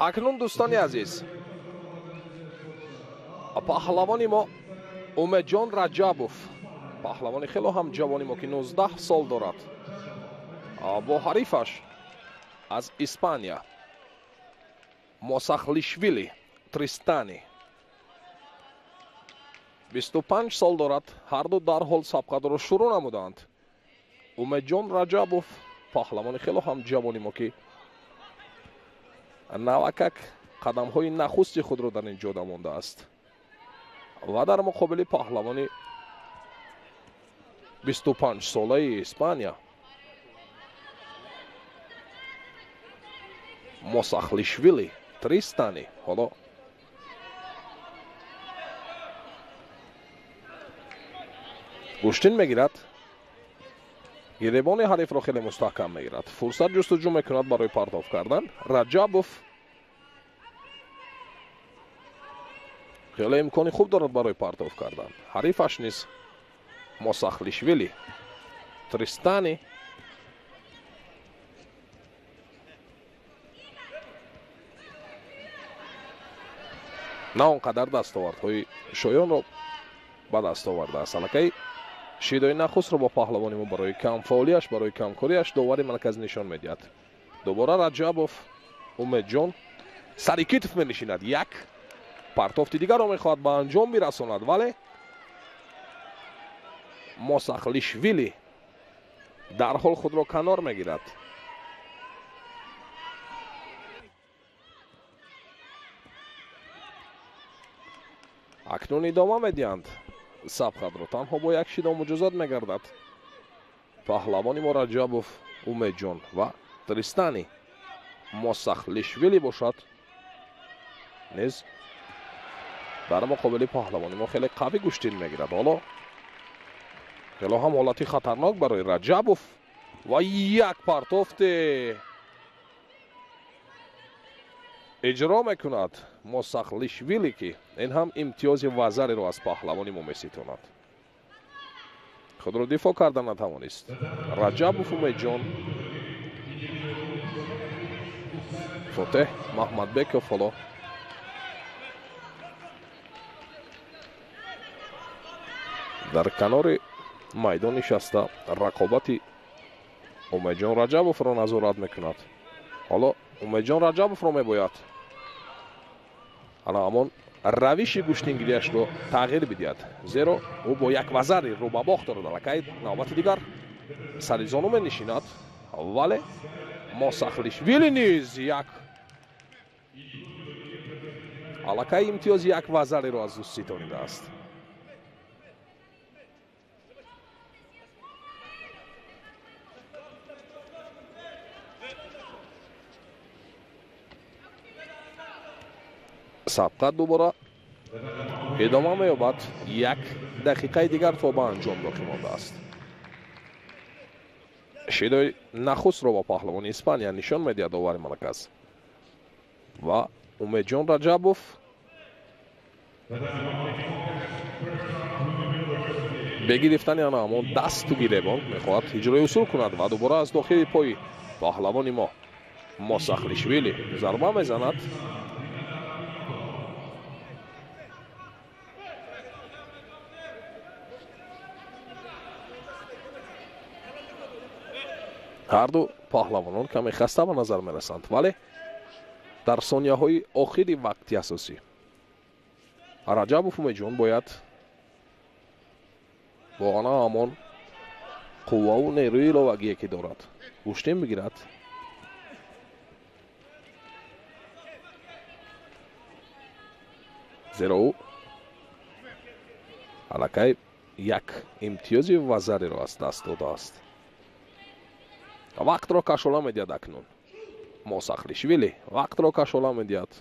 Акнун, дӯстони азиз, паҳлавони мо Умедҷон Раҷабов, паҳлавони хело ҳам ҷавони мо, ки 19 сол дорад, бо ҳарифаш аз Испания Мосахлишвили Тристани, 25 сол дорад, ҳарду дарҳол сабқатро шурӯъ намуданд. Умедҷон Раҷабов, паҳлавони хело ҳам ҷавони мо, ки навакак қадамҳои нахусти худро дар ин ҷода мондааст, ва дар муқобили паҳлавони 25-солаи Испания Мосахлишвили Тристани. Ҳоло гӯштин мегирад, гиребони ҳарифро хеле мустаҳкам мегирад, фурсат ҷустуҷӯ мекунад барои партоф кардан. Раҷабов хеле имкони хуб дорад барои партоф кардан. Ҳарифаш низ Мосахлишвили Тристани на он қадар дастовардҳои шоёнро ба даст овардааст. Аллакай шидои нахустро бо паҳлавони мо барои камфаъолияш, барои камкориаш довари марказ нишон медиҳад. Дубора Раҷабов Умедҷон сари китф менишинад, як партофти дигарро мехоҳад ба анҷом бирасонад, вале Мосахлишвили дарҳол худро канор мегирад. Акнун идома медиҳанд сабқатро, танҳо бо як шидо муҷозот мегардад паҳлавони мо Раҷабов Умедҷон, ва Тристани Мосахлишвили бошад низ дар муқобили паҳлавони мо хеле қавӣ гӯштин мегирад. Ҳоло хело ҳам ҳолати хатарнок барои Раҷабов ва як партофте иҷро мекунад Мосахлишвили, ки ин ҳам имтиёзи вазареро аз паҳлавони мо меситонад. Худро дифоъ карда натавонист Раҷабов Умедҷон. Фотеҳ Маҳмадбеков ҳоло дар канори майдон нишаста рақобати Умедҷон Раҷабовро назорат мекунад. Ҳоло Умедҷон Раҷабовро мебояд ана ҳамон равиши гӯштингириашро тағйир бидиҳад, зеро ӯ бо як вазари рӯ ба бохт дорад. Аллакай навбати дигар сари зону менишинад, вале Мосахлишвили низ як аллакай имтиёзи як вазареро аз ӯ ситонидааст. Сабқат дубора идома меёбад, як дақиқаи дигар то ба анҷом боқӣ мондааст. Шидои нахустро ба паҳлавони Испания нишон медиҳад довари марказ, ва Умедҷон Раҷабов бе гирифтани ана ҳамон дасту гиребон мехоҳад иҷрои усул кунад ва дубора аз дохили пои паҳлавони мо Мосахлишвили зарба мезанад. Ҳарду паҳлавонон каме хаста ба назар мерасанд, вале дар сонияҳои охири вақти асосӣ Раҷабов Умедҷон бояд бо ана ҳамон қувваву нерӯи иловагие ки дорад гӯштин бигирад. Зеро ӯ аллакай як имтиёзи вазареро аз даст додааст. Вақтро кашола медиҳад акнун Мосахлишвили, вақтро кашола медиҳад.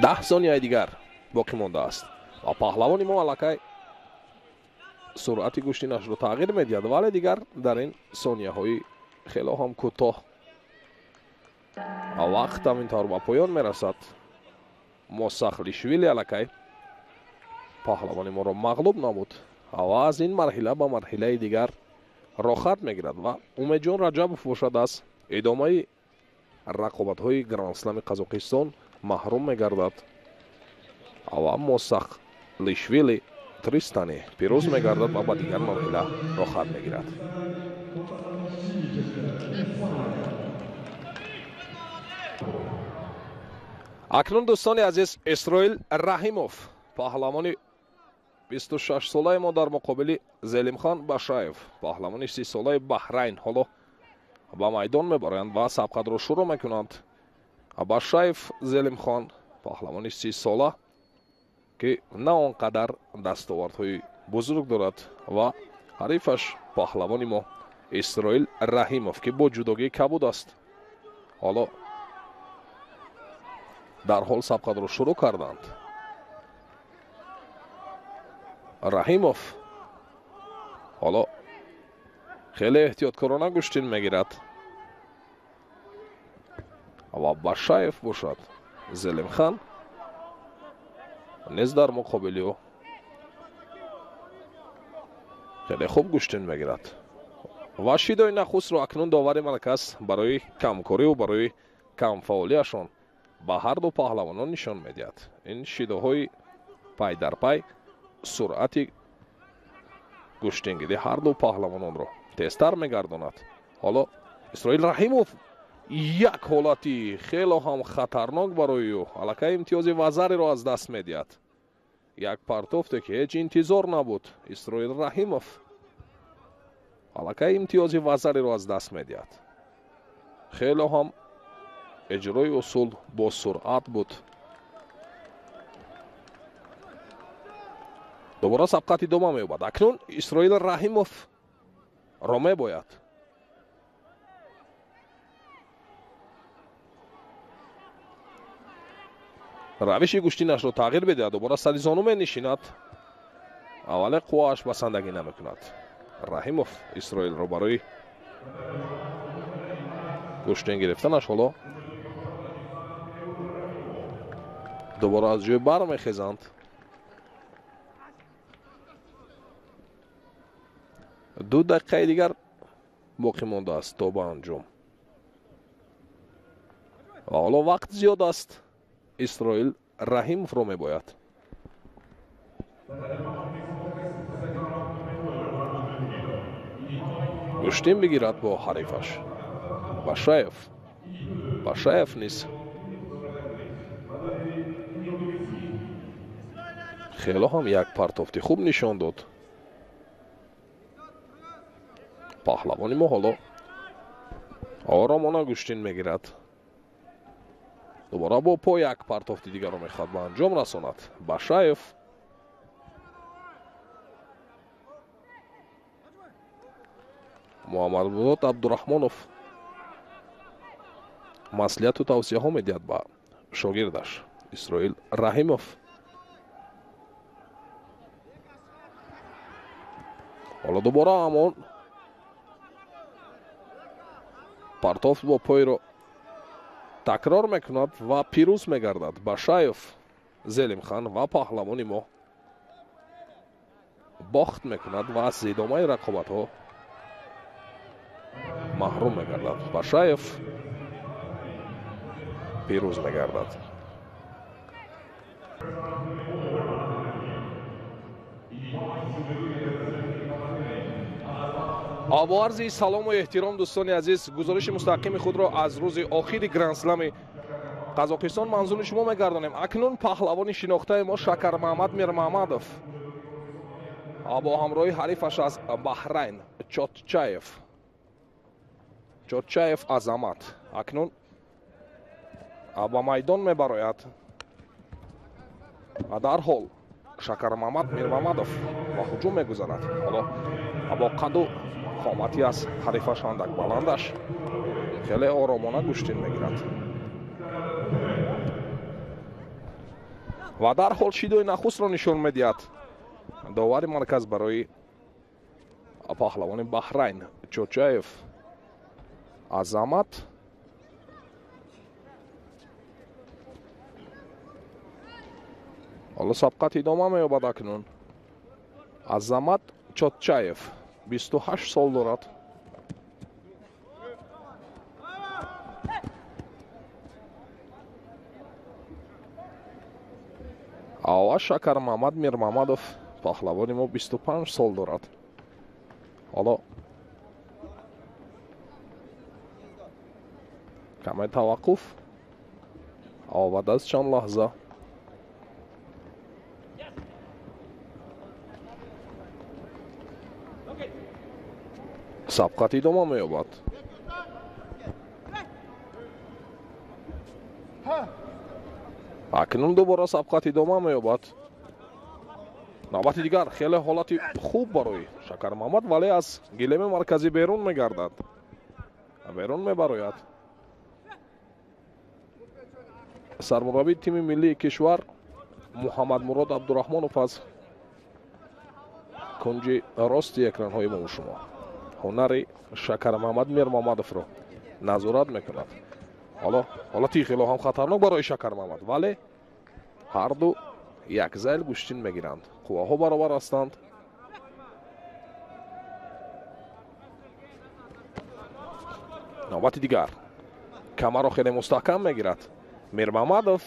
Даҳ сонияи дигар боқӣ мондааст ва паҳлавони мо аллакай суръати гӯштинашро тағйир медиҳад, вале дигар дар ин сонияҳои хело ҳам кӯтоҳ вақт ҳам ин тавр ба поён мерасад. Мосахлишвили аллакай Паҳлавони моро мағлуб намуд ва аз ин марҳила ба марҳилаи дигар рохат мегирад ва Умедҷон Раҷабов бошад аз идомаи рақобатҳои Гранд-слами Қазоқистон маҳрум мегардад ва Мосақлишвили Тристани пирӯз мегардад ва ба дигар марҳила рохат мегирад. Акнун, дӯстони азиз, Исроил Раҳимов, паҳлавони 26-солаи мо, дар муқобили Зелимхон Башаев, паҳлавони 30-солаи Баҳрайн, ҳоло ба майдон мебароянд ва сабқатро шурӯъ мекунанд. Башаев Зелимхон, паҳлавони 30-сола, ки на он қадар дастовардҳои бузург дорад, ва ҳарифаш паҳлавони мо Исроил Раҳимов, ки бо ҷудогии кабуд аст. Ҳоло дарҳол сабқатро шурӯъ карданд. Раҳимов ҳоло хеле эҳтиёткорона гӯштин мегирад ва Башаев бошад, Зелимхан, низ дар муқобили ӯ хеле хуб гӯштин мегирад ва шидои нахустро акнун довари марказ барои камкориву барои камфаъолиашон ба ҳар ду паҳлавонон нишон медиҳад. Ин шидоҳои пай дар пай суръати гӯштингирии ҳар ду паҳлавононро тезтар мегардонад. Ҳоло Исроил Раҳимов як ҳолати хело ҳам хатарнок барои ӯ, аллакай имтиёзи вазариро аз даст медиҳад. Як партофте, ки ҳеҷ интизор набуд. Исроил Раҳимов аллакай имтиёзи вазариро аз даст медиҳад. Хело ҳам иҷрои усул бо суръат буд. Дубора сабқат идома меёбад. Акнун Исроил Раҳимов ро мебояд. Равиши гӯштинашро тағйир медиҳад, дубора сари зону менишинад, аввале қуввааш басандагӣ намекунад. Раҳимов Исроилро барои гӯштин гирифтанаш ҳоло дубора аз ҷой бармехезанд. 2 дақиқаи дигар боқӣ мондааст то ба анҷом ва ҳоло вақт зиёд аст. Исроил Раҳимовро мебояд. Гӯштин бигирад бо ҳарифаш Башаев. Башаев низ хело ҳам як партофти хуб нишон дод. Паҳлавони мо ҳоло оромона гӯштин мегирад. Дубора бо по як партофти дигарро мехоҳад ба анҷом расонад. Башаев Муҳаммадмурод Абдураҳмонов маслиҳату тавсияҳо медиҳад ба шогирдаш Исроил Раҳимов. Ҳоло дубора ҳамон партофт бо пойро такрор мекунад ва пирӯз мегардад Башаев Зелимхан ва паҳлавони мо бохт мекунад ва аз идомаи рақобатҳо маҳрум мегардад. Башаев пирӯз мегардад. Бо арзи салому эҳтиром, дӯстони азиз, гузориши мустақими худро аз рӯзи охири Гранд-слами Қазоқистон манзури шумо мегардонем. Акнун паҳлавони шинохтаи мо Шакармаҳмад Мирмаҳмадов бо ҳамроҳи ҳарифаш аз Баҳрайн Чотчаев Азамат акнун ба майдон мебарояд. Дарҳол Шакармаҳмад Мирмаҳмадов ба ҳуҷум мегузарад. Ҳоло бо қаду қомати аз ҳарифаш андак баландаш хеле оромона гӯштин мегирад ва дарҳол шидои нахустро нишон медиҳад довари марказ барои паҳлавони Баҳрайн Чочаев Азамат. Ҳоло сабқат идома меёбад акнун. Азамат Чотчаев 28 сол дорад. Ва Шакармамад Мирмамадов паҳлавони мо 25 сол дорад. Ҳоло каме таваққуф, баъд аз чанд лаҳза сабқат идома меёбад. Акнун дубора сабқат идома меёбад. Навбати дигар хеле ҳолати хуб барои Шакармамад, вале аз гилеми марказӣ берун мегардад, берун мебарояд. Сармураббии тими миллии кишвар Муҳаммадмурод Абдураҳмонов аз кунҷи рости экранҳои мо шумо ҳунари Шакармамад Мирмамадовро назорат мекунад. Ҳоло ҳолати хело ҳам хатарнок барои Шакармамад, вале ҳарду якзайл гӯштин мегиранд, қувваҳо баробар ҳастанд. Навбати дигар камарро хеле мустаҳкам мегирад Мирмамадов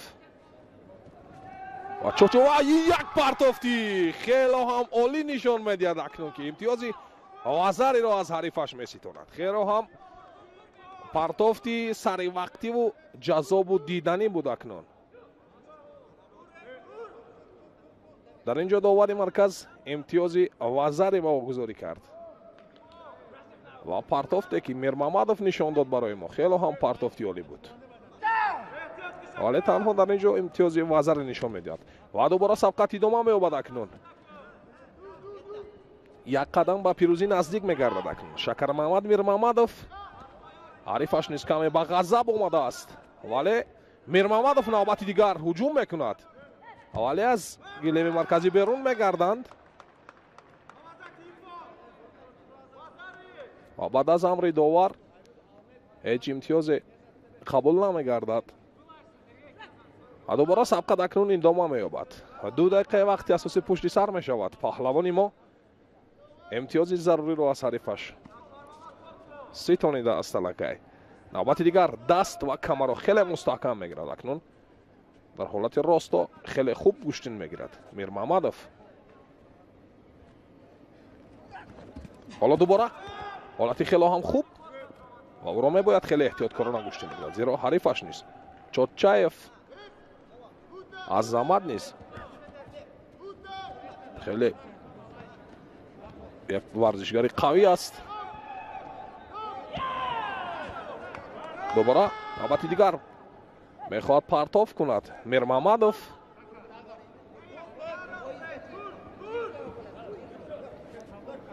ва Чочова як партофти хело ҳам олӣ нишон медиҳад акнун, ки имтиёзи вазариро аз ҳарифаш меситонад. Хело ҳам партофти саривақтиву ҷаззобу диданӣ буд акнун. Дар ин ҷо довари марказ имтиёзи вазари ба огузорӣ кард ва партофте ки Мирмамадов нишон дод барои мо хело ҳам партофти олӣ буд, вале танҳо дар ин ҷо имтиёзи вазари нишон медиҳад. Ва дубора сабқат идома меёбад акнун. Як қадам ба пирӯзӣ наздик мегардад акнун Шакармамад Мирмамадов. Ҳарифаш низ каме ба ғазаб омадааст, вале Мирмамадов навбати дигар ҳуҷум мекунад, вале аз гилеми марказӣ берун мегарданд ва баъд аз амри довар ҳеҷ имтиёзе қабул намегардад. Ва дубора сабқат акнун идома меёбад. 2 дақиқаи вақти асосӣ пушти сар мешавад. Паҳлавони мо имтиёзи заруриро аз ҳарифаш ситонидааст аллакай. Навбати дигар даст ва камарро хеле мустаҳкам мегирад акнун. Дар ҳолати росто хеле хуб гӯштин мегирад Мирмамадов. Ҳоло дубора ҳолати хело ҳам хуб ва ӯро мебояд хеле эҳтиёткорона гӯштин мегирад, зеро ҳарифаш низ Чотчаев Азамат низ хеле як варзишгари қавӣ аст. Дубора навбати дигар мехоҳад партоф кунад Мирмамадов.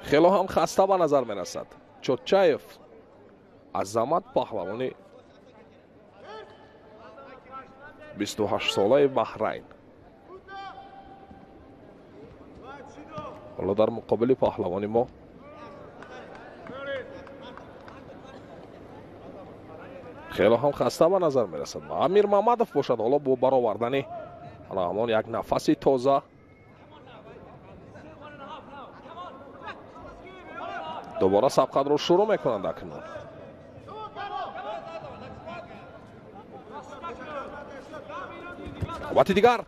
Хело ҳам хаста ба назар мерасад Чотчаев. Азамат паҳлавони 28-солаи Баҳрайн. Ҳоло дар муқобили паҳлавони мо хело ҳам хаста ба назар мерасад. Ва Мирмамадов бошад ҳоло бо баровардани ҳамон як нафаси тоза дубора сабқатро шурӯъ мекунанд акнун. Навбати дигар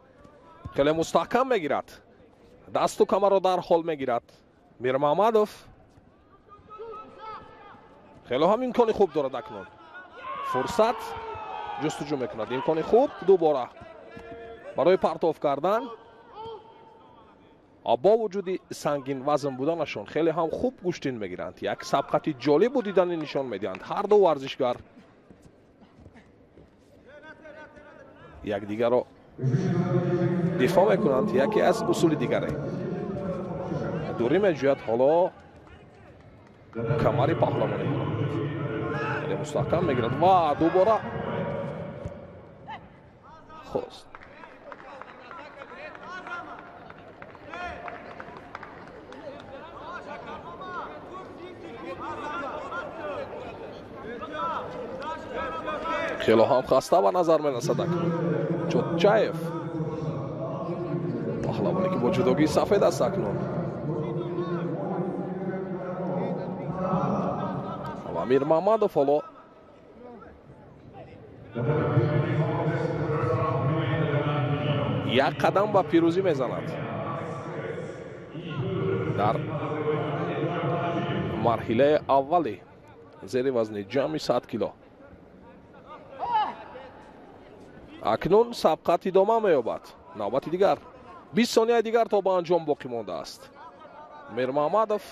хеле мустаҳкам мегирад, дасту камарро дар ҳол мегирад Мирмамадов. Хело ҳам имкони хуб дорад акнун, фурсат ҷустуҷӯ мекунад, имкони хуб дубора барои партоф кардан. Бо вуҷуди сангин вазн буданашон хеле ҳам хуб гӯштин мегиранд. Як сабқати ҷолибу диданӣ нишон медиҳанд ҳар ду варзишгар. Якдигарро дифоъ мекунанд, яке аз усули дигаре. Дурӣ меҷӯяд ҳоло камари паҳлавони моро хеле мустаҳкам мегирад ва дубора хост. Хело ҳам хаста ба назар мерасад акнун Чотчаев. Паҳлавоне ки бо ҷудогии сафед аст акнун. Ва Мирмамадов ҳоло як қадам ба пирӯзӣ мезанад. Дар марҳилаи аввали зери вазни ҷамъи 100 кило. Акнун сабқат идома меёбад. Навбати дигар 20 сонияи дигар то ба анҷом боқӣ мондааст. Мирмамадов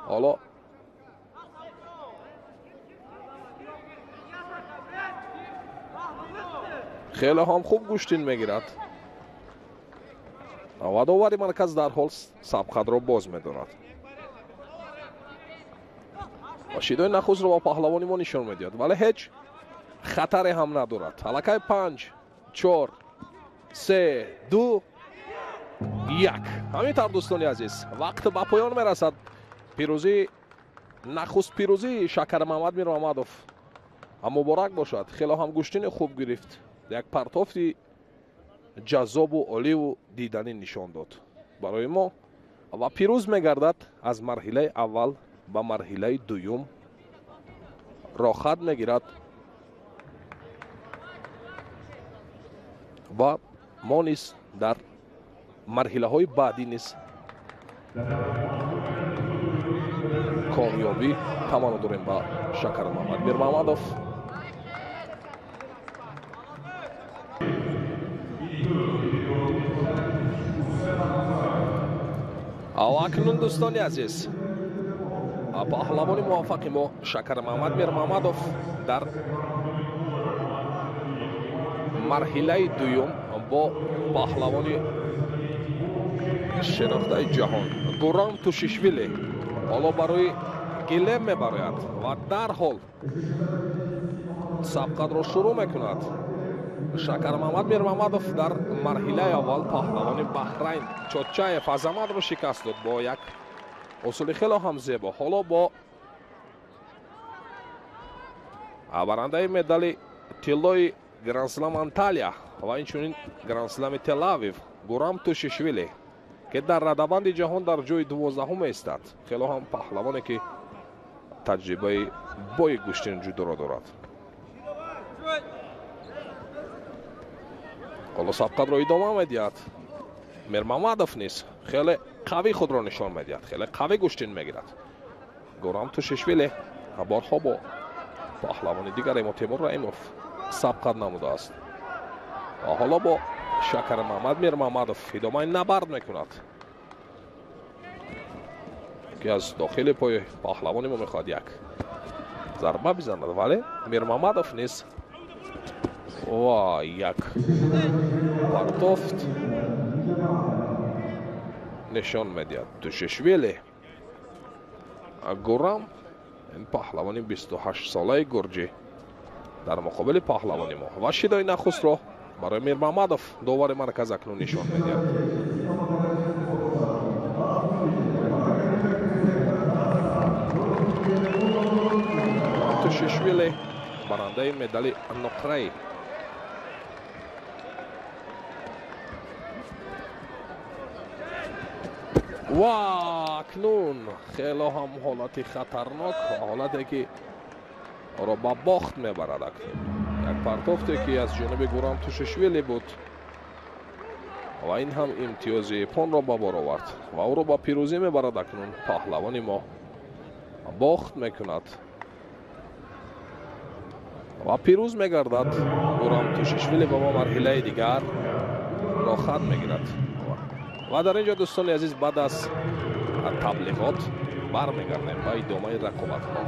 ҳоло хеле ҳам хуб гӯштин мегирад ва довари марказ дарҳол сабқатро боз медорад. Ва шидои нахустро ба паҳлавони мо нишон медиҳад, вале ҳеҷ хатаре ҳам надорад. Аллакай 5, 4, 3, 2, 1. Ҳамин тавр, дӯстони азиз, вақт ба поён мерасад. Пирӯзии нахуст, пирӯзии Шакармамад Мирмамадов муборак бошад. Хело ҳам гӯштини хуб гирифт, як партофти ҷаззобу оливу диданӣ нишон дод барои мо ва пирӯз мегардад. Аз марҳилаи аввал ба марҳилаи дуюм рохат мегирад ва мо низ дар марҳилаҳои баъдӣ низ комёбӣ таманно дорем ба Шакармамад Мирмамадов. Акнун, дӯстони азиз, паҳлавони муваффақи мо Шакармамад Мирмамадов дар марҳилаи дуюм бо паҳлавони шинохтаи ҷаҳон Гурам Тушишвили ҳоло барои гилем мебарояд ва дарҳол сабқатро шурӯъ мекунад. Шакармамад Мирмамадов дар марҳилаи аввал паҳлавони Баҳрайн Чотчаев Азаматро шикаст дод бо як усули хело ҳам зебо. Ҳоло бо барандаи медали тиллои Гранд-слам Анталия ва инчунин Гранд-слами Тел-Авив Гурам Тушишвили, ки дар радабанди ҷаҳон дар ҷои 12 меистад. Хело ҳам паҳлавоне ки таҷрибаи бои гӯштини ҷудоро дорад. Ҳоло сабқатро идома медиҳад. Мирмамадов низ хеле қавӣ худро нишон медиҳад, хеле қавӣ гӯштин мегирад. Гурам Тушишвили борҳо бо паҳлавони дигаре мо Темур Раимов сабқат намудааст. Ҳоло бо Шакармамад Мирмамадов идомаи набард мекунад, ки аз дохили пои паҳлавони мо мехоҳад як зарба бизанад, вале Мирмамадов низ ва як партофт нишон медиҳад. Тушишвили Гурам, ин паҳлавони 28-солаи гурҷӣ дар муқобили паҳлавони мо ва шидои нахустро барои Мирмамадов довари марказ акнун нишон медиҳад. Тушишвили барандаи медали нуқраи ва акнун хело ҳам ҳолати хатарнок, ҳолате ки ро ба бохт мебарад. Акнун як партофте ки аз ҷониби Гурам Тушишвили буд ва ин ҳам имтиёзи японро ба бор овард ва ӯро ба пирӯзӣ мебарад. Акнун паҳлавони мо бохт мекунад ва пирӯз мегардад. Гурам Тушишвили ба мо марҳилаи дигар рохат мегирад. Ва дар ин ҷо, дӯстони азиз, баъд аз таблиғот бармегардем ба идомаи рақобатҳо.